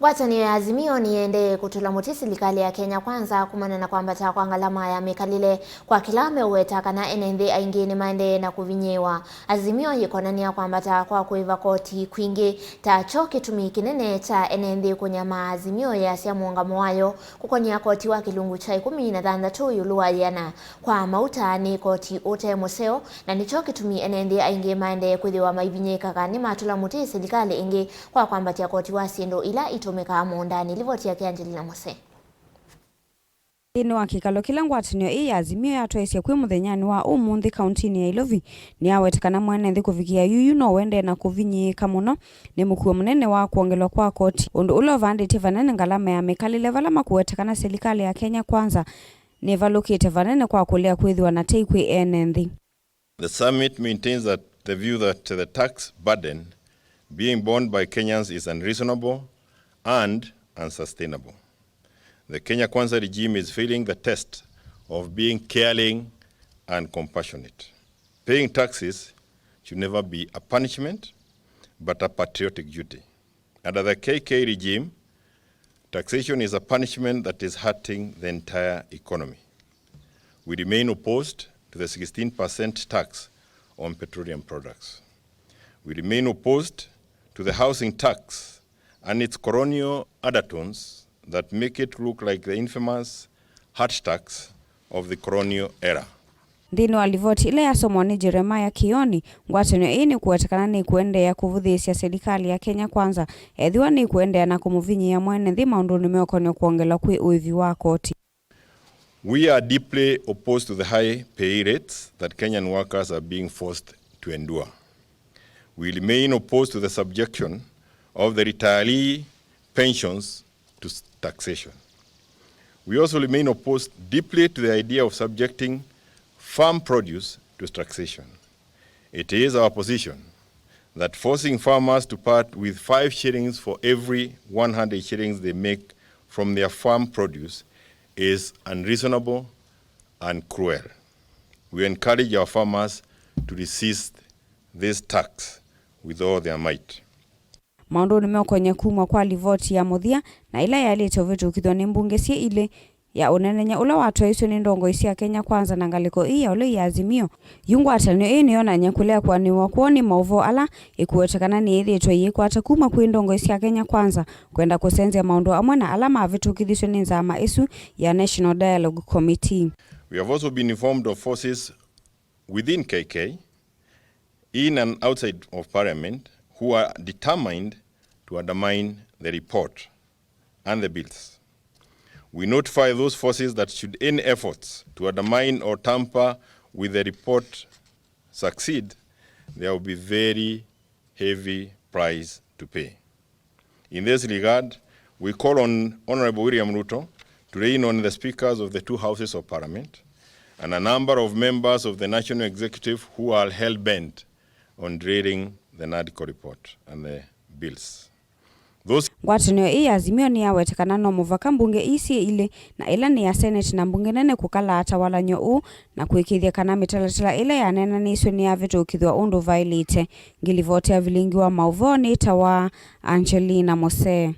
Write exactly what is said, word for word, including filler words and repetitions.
Ngwatanĩo ya Azimio nĩyendee kũtũla mũtĩ silikalĩ ya Kenya Kwanza kumana na kwambata kwa ngalama ya mĩkalĩle, kwa kĩla meũweta kana ene nthĩ aingĩ nĩmaendee na kũvinyĩĩwa. Azimio yĩkonany'a kwambata kwa kũĩva koti kwingĩ ta kyo kĩtumi kĩnene kya ene nthĩ kũnyamaa. Azimio yĩasya mũũngamo wayo kũkonĩa koti wa kĩlungu kya ĩkũmi na thanthatũ ĩũlũ wa yĩana kwa mauta nĩ koti ũte mũseo, na nĩkyo kĩtumi ene nthĩ aingĩ maendee kwĩthĩwa maivinyĩĩkaga nĩmatũla mũtĩ silikalĩ ĩngĩ kwa kwambatya koti wa syĩndũ ila itũmĩkaa mũũndanĩ. Livoti yake Angelina Mose. Nthĩnĩ wa kĩkalo kĩla ngwatanĩo ĩĩ ya Azimio yatwaĩsye kwĩ mũthenyanĩ wa ũmũnthĩ kauntinĩ ya Ilovi, nĩyaweta kana mwene nthĩ kũvikĩa yuyu no ũendee na kũvinyĩĩka mũno nĩ mũkuo mũnene wa kwongelwa kwa koti, ũndũ ũla ũvandĩtye vanene ngalama ya mĩkalĩle, vala makũweta kana silikalĩ ya Kenya Kwanza nĩvalũkĩte vanene kwa kũlea kwĩthĩwa na tei kwĩ ene nthĩ. The summit maintains that the view that the tax burden being borne by Kenyans is unreasonable and unsustainable. The Kenya Kwanza regime is failing the test of being caring and compassionate. Paying taxes should never be a punishment, but a patriotic duty. Under the K K regime, taxation is a punishment that is hurting the entire economy. We remain opposed to the sixteen percent tax on petroleum products. We remain opposed to the housing tax and its colonial undertones that make it look like the infamous heart tax of the colonial era. Nthĩnĩ wa livoti ĩla yasomwa nĩ Jeremiah Kioni, ngwatanĩo ĩĩ nĩkũweta kana nĩkũendeea kũvũthĩĩsya silikalĩ ya Kenya Kwanza ethĩwa nĩkũendeea na kũmũvinyĩĩa mwene nthĩ maũndũnĩ meũkonĩa kwongelwa kwĩ ũĩvi wa koti. We are deeply opposed to the high pay rates that Kenyan workers are being forced to endure. We remain opposed to the subjection of the retiree pensions to s-, taxation. We also remain opposed deeply to the idea of subjecting farm produce to taxation. It is our position that forcing farmers to part with five shillings for every one hundred shillings they make from their farm produce is unreasonable and cruel. We encourage our farmers to resist this tax with all their might. Maũndũnĩ meũkonĩa kumw'a kwa livoti ya mũthya na ĩla yaĩlĩte ũvĩtũkĩthw'a nĩ mbunge syĩ ilĩ ya ũnenenya ũla watwaiswe nĩ ndongoi sya Kenya Kwanza na ngalĩko ii ya ũlei ya Azimio, yu ngwatanĩo ĩĩ nĩyonany'a kũlea kũanĩw'a kwoo nĩ maũvoo ala ĩkũweta kana nĩyĩthĩĩtwe ĩyĩkwata kuma kwĩ ndongoi sya Kenya Kwanza kwenda kũsenzya maũndũ amwe na ala mavĩtũkĩthisw'e nĩ nzama ĩsu ya National Dialogue Committee. We have also been informed of forces within K K, in and outside of Parliament, who are determined to undermine the report and the bills. We notify those forces that should any efforts to undermine or tamper with the report succeed, there will be very heavy price to pay. In this regard, we call on Honorable William Ruto to rein on the speakers of the two houses of Parliament and a number of members of the National Executive who are hell-bent on derailing the NADCO report and the bills. Those Ngwatanĩo ĩĩ ya Azimio nĩyaweta kana no mũvaka mbunge ii syĩ ilĩ, na ĩla nĩ ya Senate na mbunge nene, kũkalaata walany'o ũũ na kũĩkĩĩthya kana mĩtalatala ĩla yaneenanĩisw'e nĩyavĩtũkĩthw'a ũndũ vaĩlĩte. Ngĩlivoti ya vilingi wa maũvoo nĩtawa Angelina Mose.